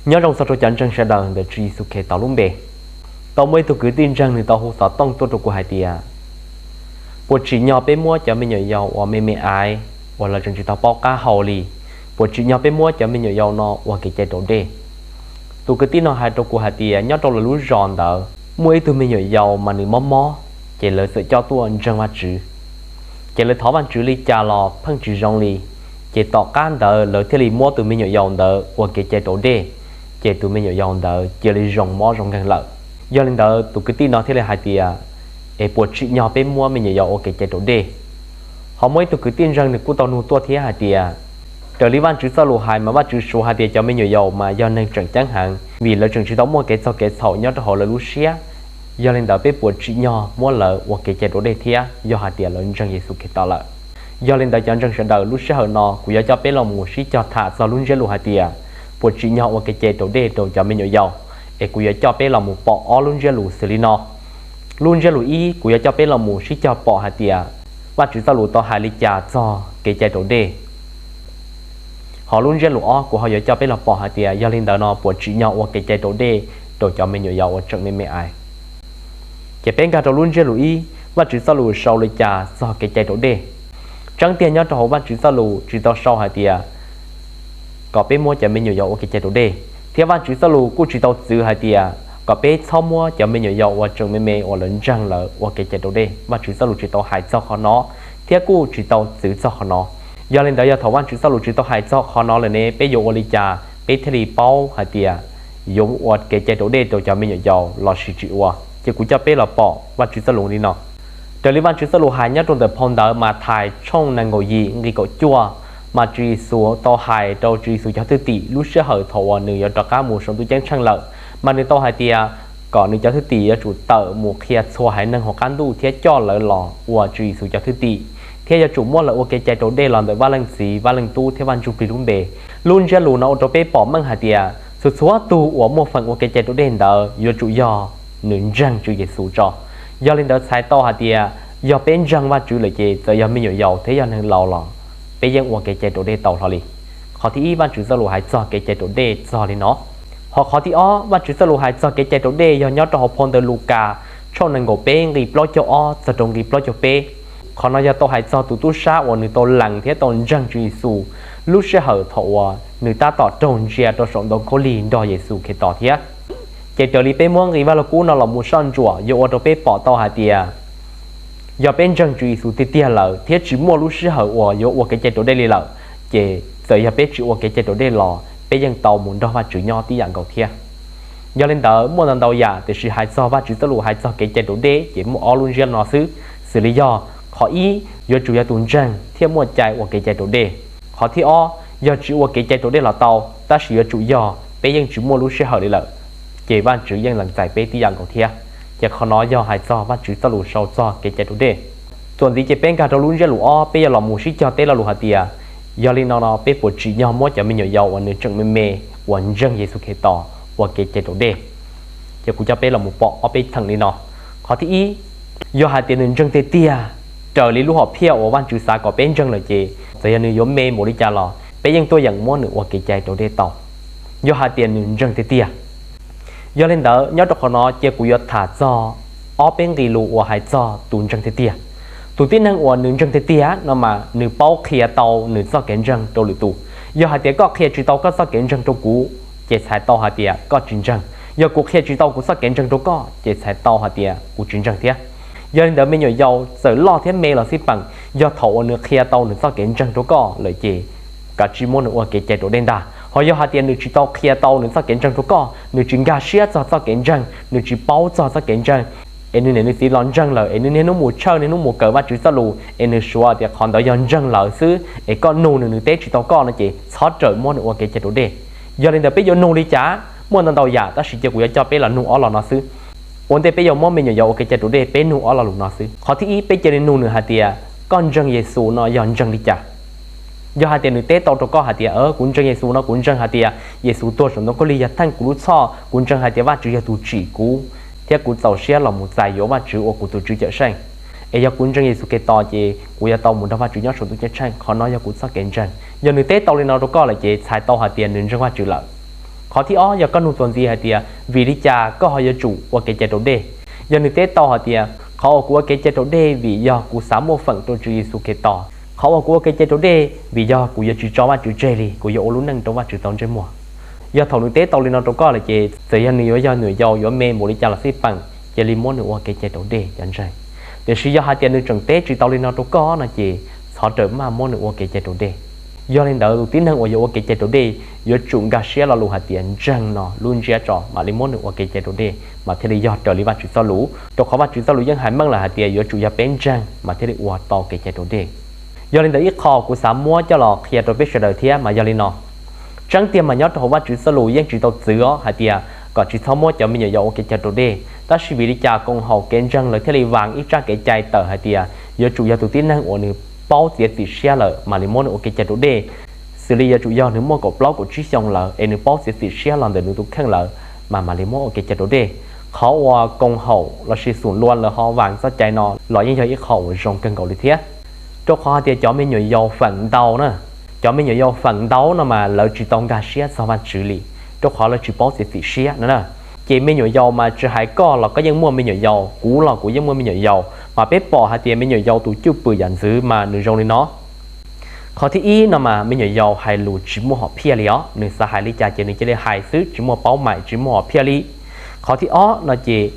Nyob zoo txog rau cov ntseeg sawv daws ntawm Tswv Yexus Khetos lub npe. Tau muaj ib tug kwv tij ntseeg nws tau hu xov tooj tuaj rau kuv hais tias, puas tsim nyog peb muab cov me nyuam yaus uas me me aiv uas lawv tseem tsis tau paub qab hau li, puas tsim nyog peb muab cov me nyuam yaus no ua kev cai raus dej? Tus kwv tij no hais rau kuv hais tias nyob rau lawv lub zos ntawd muaj ib tug me nyuam yaus mas nws mob mob, ces lawv txawm coj tuaj ntseeg Vajtswv. Ces lawv thov Vajtswv li cas los pheej tsis zoo li, ces tom qab ntawd lawv thiaj li muab tus me nyuam yaus ntawd ua kev cai raus dej, ces tus me nyuam yaus ntawd cia li zoo mob zoo nkeeg lawm. Yog li ntawd tus kwv tij no thiaj li hais tias, es puas tsim nyog peb muab me nyuam yaus ua kev cai raus dej? Ho muaj ib tug kwv tij ntseeg nws kuj tau nug tuaj thiab hais tias, raws li Vajtswv txoj lus hais mas Vajtswv suav hais tias cov me nyuam yaus mas yog neeg tseem ceeb heev vim lawv tseem tsis tau muaj kev txog kev txhaum nyob rau hauv lawv lub siab. Yog li ntawd peb puas tsim nyog muab lawv ua kev cai raus dej thiab yog hais tias lawv ntseeg Yexus Khetos lawm? Yog li ntawd cov ntseeg sawv daws, lub sij hawm no kuv yuav coj peb los mus sib cog tham txog lub ntsiab lus hais tias puas tsim nyog ua kev cai raus dej rau cov me nyuam yaus. Es kuv yuav coj peb los mus pom ob lub ntsiab lus xws li no. Lub ntsiab lus ib, kuv yuav coj peb los mus sib cog pom hais tias Vajtswv txoj lus tau hais li cas txog kev cai raus dej. Ho lub ntsiab lus ob, kuv ho yuav coj peb los pom hais tias yog li ntawd no puas tsim nyog ua kev cai raus dej rau cov me nyuam yaus uas tseem me me aiv. Ces peb nkag rau lub ntsiab lus ib, Vajtswv txoj lus sau li cas txog kev cai raus dej. Tseeb tiag nyob rau hauv Vajtswv txoj lus tsis tau sau hais tias kom peb muab cov me nyuam yaus ua kev cai raus dej, thiab Vajtswv txoj lus kuj tsis tau txwv hais tias kom peb txhob muab cov me nyuam yaus uas tseem me me uas lawv ntseeg lawm ua kev cai raus dej. Vajtswv txoj lus tsis tau hais txog qhov no, thiab kuj tsis tau txwv txog qhov no. Yog li ntawd yog thaum Vajtswv txoj lus tsis tau hais txog qhov no lawm ne, peb yuav ua li cas peb thiaj li paub hais tias yuav ua kev cai raus dej rau cov me nyuam yaus lossis tsis ua? Ces kuv coj peb los pom Vajtswv txoj lus li no. Raws li Vajtswv txoj lus hais nyob rau ntawm phau ntawv Mathais tshooj nees nkaum yim nqe kaum cuaj, mas Tswv Yexus tau hais rau Tswv Yexus cov thwj tim lub sij hawm thaum uas nws yuav rov qab mus saum ntuj ceeb tsheej lawm, mas nws tau hais tias kom nws cov thwj tim yuav tsum tawm mus qhia txhua haiv neeg hauv qab ntuj thiab coj lawv los ua Tswv Yexus cov thwj tim, thiab yuav tsum muab lawv ua kev cai raus dej los ntawm Vaj Leej Txiv, Vaj Leej Tub thiab Vaj Ntsuj Plig lub npe. Lub ntsiab lus no ua rau peb pom meej hais tias txhua txhua tug uas muaj feem ua kev cai raus dej ntawd yuav tsum yog nws ntseeg Tswv Yexus tso. Yog li ntawd txhais tau hais tias yog peb ntseeg Vajtswv lawm ces txawm yog me nyuam yaus thiab yog neeg laus los peb yeej ua kev cai raus dej tau hlo li. Qhov thib ib, Vajtswv txoj lus hais txog kev cai raus dej txog li no. Ho qhov thib ob, Vajtswv txoj lus hais txog kev cai raus dej yog nyob rau hauv phau ntawv Lukas tshooj nees nkaum peb nqe plaub caug ob txog rau nqe plaub caug peb. Qhov no yog tau hais txog tus tub sab uas nws tau lees thiab tau ntseeg Tswv Yexus lub sij hawm thaum uas nws tab tom raug ntsia rau saum ntoo khaub lig nrog Yexus Khetos thiab. Ces raws li peb muab nqe Vaj Lug Kub no los mus soj ntsuam yuav ua rau peb pom tau hais tias yog peb ntseeg Tswv Yexus tiag tiag lawm thiab tsis muaj lub sij hawm uas yuav ua kev cai raus dej li lawm, ces txawm yog peb tsis ua kev cai raus dej los peb yeej tau mus nrog Vajtswv nyob tib yam nkaus thiab. Yog li ntawd muaj ntau ntau yam, tiam sis hais txog Vajtswv txoj lus hais txog kev cai raus dej ces muaj ob lub ntsiab no xwb, xws li yog: qhov ib, yuav tsum yog tus ntseeg thiaj muaj cai ua kev cai raus dej. Qhov thib ob, yog tsis ua kev cai raus dej los tau, tab sis yuav tsum yog peb yeej tsis muaj lub sij hawm li lawm, ces Vajtswv yeej lees txais peb tib yam nkaus thiab. Ces qhov no yog hais txog Vajtswv txoj lus sau txog kev cai raus dej. Txuas ntxiv ces peb nkag rau lub ntsiab lus ob, peb yuav los mus sib cog teb lo lus hais tias, yog li no no peb puas tsim nyog muab cov me nyuam yaus uas nws tseem me me uas ntseeg Yexus Khetos ua kev cai raus dej? Ces kuv coj peb los mus pom ob peb theem li no. Qhov thib ib, yog hais tias nws ntseeg tiag tiag raws li lub hom phiaj uas Vajtswv xav kom peb ntseeg lawm ces txawm yog nws yuav me npaum li cas los peb yeej tuaj yeem muab nws ua kev cai raus dej tau, yog hais tias nws ntseeg tiag tiag. Yog li ntawd nyob rau qhov no cia kuv yuav tham txog ob peb nqe lus uas hais txog tus ntseeg tiag tiag. Tus tib neeg uas nws ntseeg tiag tiag no mas nws paub qhia tau nws txoj kev ntseeg rau lwm tus. Yog hais tias koj qhia tsis tau koj txoj kev ntseeg rau kuv, ces txhais tau hais tias koj tsis ntseeg. Yog kuv qhia tsis tau kuv txoj kev ntseeg rau koj, ces txhais tau hais tias kuv tsis ntseeg thiab. Yog li ntawd me nyuam yaus txawm loj thiab me los xij peem, yog thaum uas nws qhia tau nws txoj kev ntseeg rau koj lawm ces kav tsij muab nws ua kev cai raus dej ntag. Ho yog hais tias nws tsis tau qhia tau nws txoj kev ntseeg rau koj, nws tsis nkag siab txog txoj kev ntseeg, nws tsis paub txog txoj kev ntseeg, es nws niam nws txiv los ntseeg lawm, es nws niaj hnub mus tshawj niaj hnub mus kawm Vajtswv txoj lus, es nws suav tias qhov ntawd yog ntseeg lawm xwb, es koj nug nws nws teb tsis tau koj no ces txhob rawm muab nws ua kev cai raus dej. Yog li ntawd peb yuav nug li cas? Muaj ntau ntau yam, tab sis cia kuv yuav coj peb los nug ob lo no xwb. Ua ntej peb yuav muab me nyuam yaus ua kev cai raus dej, peb nug ob lo lus no xwb. Qhov thib ib, peb cia li nug nws hais tias koj ntseeg Yexus no yog ntseeg li cas? Yog hais tias nws teb tau rau koj hais tias, kuv ntseeg Yexus no kuv ntseeg hais tias Yexus tuag saum ntoo khaub lig yog theej kuv lub txhoj, kuv ntseeg hais tias Vajtswv yog tus tsim kuv, thiab kuv txaus siab los mus txais yuav Vajtswv ua kuv tus Tswv Cawmseej, es yog kuv ntseeg Yexus Khetos ces kuv yuav tau mus nrog Vajtswv nyob saum ntuj ceeb tsheej, qhov no yog kuv txoj kev ntseeg. Yog nws teb tau li no rau koj lawm ces txhais tau hais tias nws ntseeg Vajtswv lawm. Qhov thib ob yog koj nug txuas ntxiv hais tias vim li cas koj ho yuav tsum ua kev cai raus dej. Yog nws teb tau hais tias qhov uas kuv ua kev cai raus dej vim yog kuv xav muaj feem rau Tswv Yexus Khetos, qhov uas kuv ua kev cai raus dej vim yog kuv yuav tsis tso Vajtswv tseg li, kuv yuav ua lub neej rau Vajtswv tau ntsej muag. Yog thaum nws teb tau li no rau koj lawm ces txawm yog nws yuav yog nyuam yaus yuav me npaum li cas los xij peem, cia li muab nws ua kev cai raus dej cov ntseeg. Tiam sis yog hais tias nws tseem teb tsis tau li no rau koj no ces txhob rawm maj muab nws ua kev cai raus dej. Yog li ntawd tus tib neeg uas yuav ua kev cai raus dej yuav tsum nkag siab lo lus hais tias ntseeg no lub ntsiab tso mam li muab nws ua kev cai raus dej mas thiaj li yog raws li Vajtswv txoj lus, rau qhov Vajtswv txoj lus yeej hais meej lawm hais tias yuav tsum yog peb ntseeg mas thiaj li ua tau kev cai raus dej. Yog li ntawd ib qho kuv xav muab coj los qhia rau peb sawv daws thiab mas yog li no. Tseeb tiag mas nyob rau hauv Vajtswv txoj lus yeej tsis tau txwv os hais tias kom tsis txhob muab cov me nyuam yaus ua kev cai raus dej, tab sis vim li cas koom haum kev ntseeg lawv thiaj li vas ib tsab kev cai tawm hais tias yuav tsum yog tus tib neeg uas nws paub txiav txim siab lawm mam li muab nws ua kev cai raus dej. Xws li yuav tsum yog nws muaj kaum plaub kaum tsib xyoo lawm es nws paub txiav txim siab los ntawm nws tus kheej lawm mas mam li muab ua kev cai raus dej. Qhov uas koom haum lossis xum lua lawv ho vas txoj cai no los yeej yog ib qho uas zoo kawg nkaus li thiab. Rau qhov hais tias cov me nyuam yaus feem ntau na, cov me nyuam yaus feem ntau no mas lawv tsis tau nkag siab txog Vajtswv li, rau qhov lawv tsis paub txiav txim siab no na. Ces me nyuam yaus mas tsis hais koj los koj yeej muaj me nyuam yaus, kuv los kuv yeej muaj me nyuam yaus, mas peb pom hais tias me nyuam yaus tus cwj pwm yam ntxwv mas nws zoo li no. Qhov thib ib no mas me nyuam yaus hais lus tsis muaj hom phiaj li os, nws xav hais li cas ces nws cia li hais xwb, tsis muaj paub maim tsis muaj hom phiaj li. Qhov thib ob no ces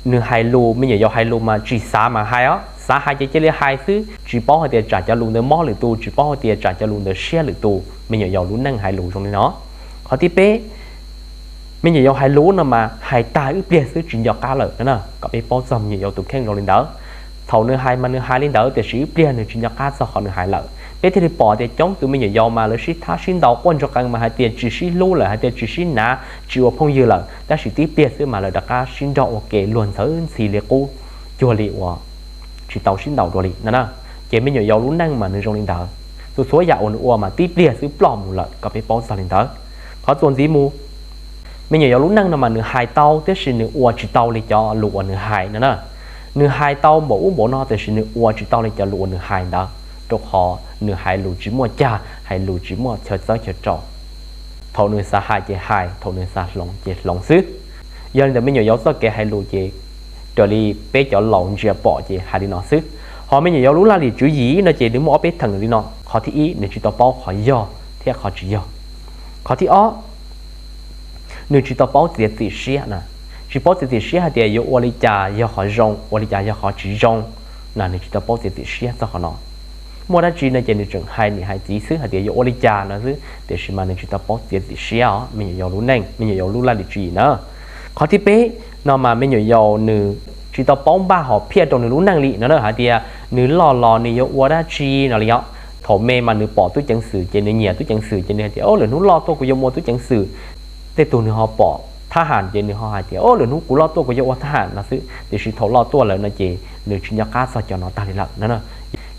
nws hais lus, me nyuam yaus hais lus mas tsis xav mas hais os, xav hais ces cia li hais xwb, tsis paub hais tias tsam cov lus ntawd mob lwm tus, tsis paub hais tias tsam cov lus ntawd siab lwm tus, me nyuam yaus lub neej hais lus zoo li no. Qhov thib peb, me nyuam yaus hais lus no mas hais tag ib pliag xwb tsis nco qab lawm no na. Kom peb paub txog me nyuam yaus tus kheej zoo li ntawd. Thaum nws hais mas nws hais li ntawd tiam sis ib pliag nws tsis nco qab txog qhov nws hais lawm. Peb thiaj li pom tias coob tus me nyuam yaus mas lawv sib thab sib ntaus quaj ntsuag qees mas hais tias tsis sib hlub lawm, hais tias tsis sib hnav, tsis ua phooj ywg lawm, tab sis tib pliag xwb mas lawv rov qab sib nrog ua ke luag ntxhawv ntxhi li qub, cuag li uas tsis tau sib ntaus dua li no na. Ces me nyuam yaus lub neej mas nws zoo li ntawd, txhua txhua yam uas nws ua mas tib pliag xwb ploj mus lawm, kom peb paub txog li ntawd. Qhov txuas ntxiv mus, me nyuam yaus lub neej no mas nws hais tau tiam sis nws ua tsis tau li cov lus uas nws hais no na. Nws hais tau npaum ub npaum no tiam sis nws ua tsis tau li cov lus uas nws hais ntawd, rau qhov nws hais lus tsis muaj cag, hais lus tsis muaj chaw txawb chaw rau. Thaum nws xav hais ces hais, thaum nws xav hloov ces hloov xwb. Yog li ntawd me nyuam yaus txoj kev hais lus ces raws li peb cov laus ntsia pom ces hais li no xwb. Ho me nyuam yaus lub laj lim tswv yim no ces nws muaj ob peb theem li no. Qhov thib ib, nws tsis tau paub qhov yog thiab qhov tsis yog. Qhov thib ob, nws tsis tau paub txiav txim siab na. Tsis paub txiav txim siab hais tias yuav ua li cas yog qhov zoo, ua li cas yog qhov tsis zoo na, nws tsis tau paub txiav txim siab txog qhov no. Muaj dab tsi no ces nws tseem hais niam hais txiv xwb hais tias yuav ua li cas no xwb, tiam sis mas nws tsis tau paub txiav txim siab os, me nyuam yaus lub neej, me nyuam yaus lub laj lim tswv yim na. Qhov thib peb no mas me nyuam yaus nws tsis tau paub npaj hom phiaj rau nws lub neej li no na, hais tias nws loj los nws yuav ua dab tsi no li os. Thaum me mas nws pom tub ceev xwm ces nws nyiam tub ceev xwm ces nws hais tias, o, lwm hnub loj tuaj kuv yuav mus ua tub ceev xwm. Tej tug nws ho pom thab ham ces nws ho hais tias, o, lwm hnub kuv loj tuaj kuv yuav ua thab ham no xwb, tiam sis thaum loj tuaj lawm no ces nws tsis nco qab txog cov no tag li lawm no.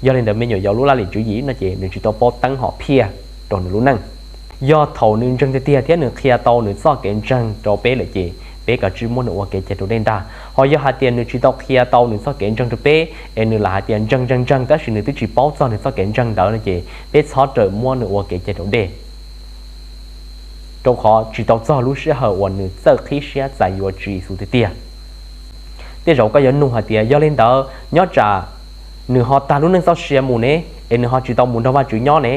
Yog li ntawd me nyuam yaus lub laj lim tswv yim no ces nws tsis tau paub teeb hom phiaj rau nws lub neej. Yog thaum nws ntseeg tiag tiag thiab nws qhia tau nws txoj kev ntseeg rau peb lawm ces peb kav tsij muab nws ua kev cai raus dej ntag. Ho yog hais tias nws tsis tau qhia tau nws txoj kev ntseeg rau peb es nws lam hais tias ntseeg ntseeg ntseeg tab sis nws twb tsis paub txog nws txoj kev ntseeg ntawd no ces peb txhob rawm muab nws ua kev cai raus dej, rau qhov tsis tau txog lub sij hawm uas nws txawj qhib siab txais yuav Tswv Yexus tiag tiag. Tej zaum koj yuav nug hais tias, yog li ntawd nyob tsam nws ho tag lub neej txoj sia mus ne, es nws ho tsis tau mus nrog Vajtswv nyob ne,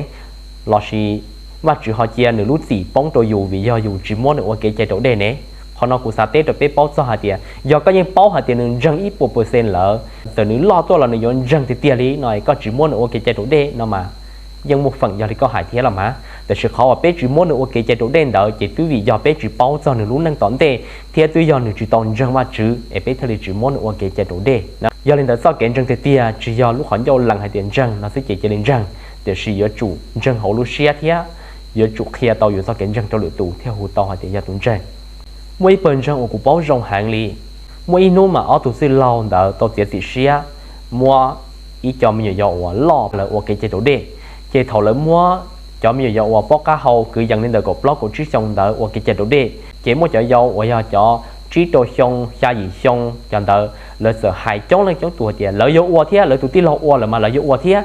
lossis Vajtswv ho cia nws lub txim poob rau yus vim yog yus tsis muab nws ua kev cai raus dej ne? Qhov no kuv xav teb rau peb paub txog hais tias yog koj yeej paub hais tias nws ntseeg ib puas percent lawm, txawm nws loj tuaj los nws yuav ntseeg tiag tiag li no es koj tsis muab nws ua kev cai raus dej no mas yeej muaj feem yog li koj hais thiab los mas. Tiam sis qhov uas peb tsis muab nws ua kev cai raus dej ntawd ces twb vim yog peb tsis paub txog nws lub neej tom ntej thiab twb yog nws tsis tau ntseeg Vajtswv es peb thiaj li tsis muab nws ua kev cai raus dej. Yog li ntawd txoj kev ntseeg tiag tiag tsis yog lub qhov ncauj lees hais tias ntseeg no xwb ces cia li ntseeg, tiam sis yuav tsum ntseeg hauv lub siab thiab yuav tsum qhia tau yus txoj kev ntseeg rau lwm tus thiaj hu tau hais tias yog tus ntseeg. Muaj ib pawg ntseeg uas kuv paub zoo heev li, muaj ib hnub mas ob tug txwj laug ntawd tau txiav txim siab muab ib co me nyuam yaus uas loj lawv ua kev cai raus dej. Ces thaum lawv muab cov me nyuam yaus uas paub qab hau kwv yees li ntawm kaum plaub kaum tsib xyoo ntawd ua kev cai raus dej, ces muaj cov yau uas yog cov tsib rau xyoo xya yim xyoo cov ntawd lawv txawm hais coob leej coob tus tias lawv yuav ua thiab, lawv tus tij laug ua lawm mas lawv yuav ua thiab.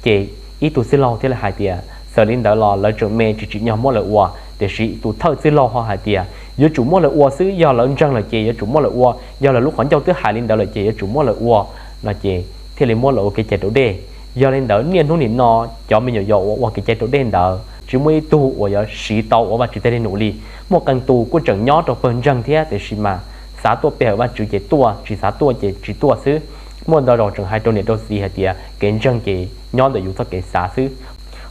Ces ib tug txwj laug thiaj li hais tias txawm li ntawd los lawv tseem me tsis tsim nyog muab lawv ua, Tiam sis tus thawj txwj laug ho hais tias yuav tsum muab lawv ua xwb, yog lawv ntseeg lawm ces yuav tsum muab lawv ua, yog lawv lub qhov ncauj twb hais li ntawd lawm ces yuav tsum muab lawv ua no ces thiaj li muab lawv ua kev cai raus dej. Yog li ntawd niaj hnub nim no cov me nyuam yaus uas ua kev cai raus dej ntawd tsis muaj ib tug uas yuav siv tau ua Vajtswv tej dej num li. Muaj qee tus kuj tseem nyob rau pawg ntseeg thiab tiam sis mas xav tuaj pe hawm Vajtswv ces tuaj, tsis xav tuaj ces tsis tuaj xwb. Muaj ntau zaus tseem hais rau niam rau txiv hais tias kev ntseeg ces nyob ntawm yus txoj kev xav xwb.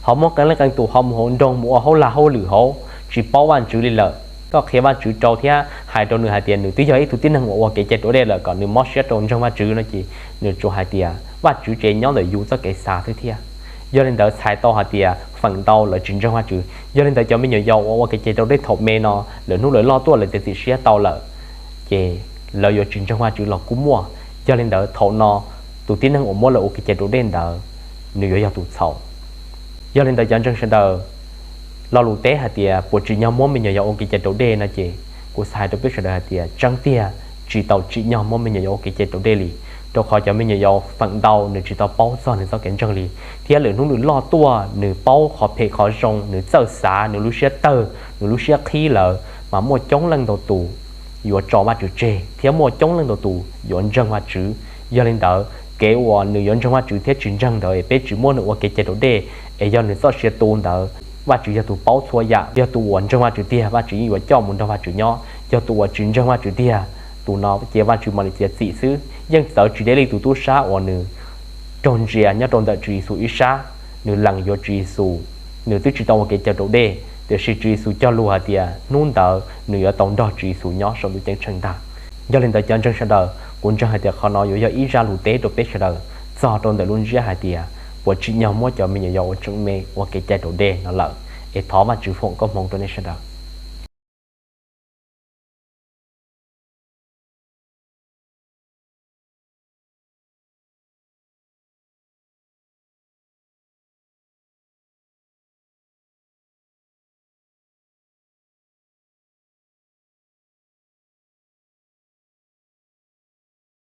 Ho muaj qee leej qee tus ho mus hauv nroog mus ua hauj lag hauj lwm hauv tsis paub Vajtswv li lawm. Koj qhia Vajtswv rau thiab hais rau nws hais tias nws twb yog ib tug tib neeg uas ua kev cai raus dej lawm kom nws mob siab rau ntseeg Vajtswv no ces nws tsuas hais tias Vajtswv ces nyob ntawm yus txoj kev xav xwb thiab. Yog li ntawd txhais tau hais tias feem ntau lawv tsis ntseeg Vajtswv. Yog li ntawd cov me nyuam yaus uas ua kev cai raus dej thaum me no lawv hnub lawv loj tuaj lawv txiav txim siab tau lawm ces lawv yuav tsis ntseeg Vajtswv los kuj muaj. Yog li ntawd thaum no tus tib neeg uas muab lawv ua kev cai raus dej ntawd nws yuav yog tus txhaum. Yog li ntawd cov ntseeg sawv daws, lo lus teb hais tias puas tsim nyog muab me nyuam yaus ua kev cai raus dej no ces kuv xav hais rau peb sawv daws hais tias tseeb tiag tsis tau tsim nyog muab me nyuam yaus ua kev cai raus dej li, rau qhov cov me nyuam yaus feem ntau nws tsis tau paub txog nws txoj kev ntseeg li, thiab lwm hnub nws loj tuaj nws paub qhov phem qhov zoo, nws txawj xav, nws lub siab tawg, nws lub siab qhib lawm mas muaj coob leej ntau tus yuav tso Vajtswv tseg thiab muaj coob leej ntau tus yuav ntseeg Vajtswv. Yog li ntawd kev uas nws yuav ntseeg Vajtswv thiab tsis ntseeg ntawd es peb tsis muab nws ua kev cai raus dej es yog nws txoj sia tu ntawd, Vajtswv yog tus paub txhua yam, yog tus uas ntseeg Vajtswv tiag Vajtswv yeej yuav coj mus nrog Vajtswv nyob, yog tus uas tsis ntseeg Vajtswv tiag tus no ces Vajtswv mam li txiav txim xwb. Yeej txawv tsis deb li tus tub sab uas nws raug ntsia nyob rau ntawm Tswv Yexus ib sab, nws lees yuav Tswv Yexus, nws twb tsis tau ua kev cai raus dej tiam sis Tswv Yexus cog lus hais tias hnub ntawd nws yuav tau nrog Tswv Yexus nyob saum ntuj ceeb tsheej ntag. Yog li ntawd cov ntseeg sawv daws, kuv ntseeg hais tias qhov no yuav yog ib zaj lus teb rau peb sawv daws txog rau ntawm lub ntsiab hais tias puas tsim nyog muab cov me nyuam yaus uas tseem me ua kev cai raus dej no lawm, es thov Vajtswv foom koob hmoov rau nej sawv daws.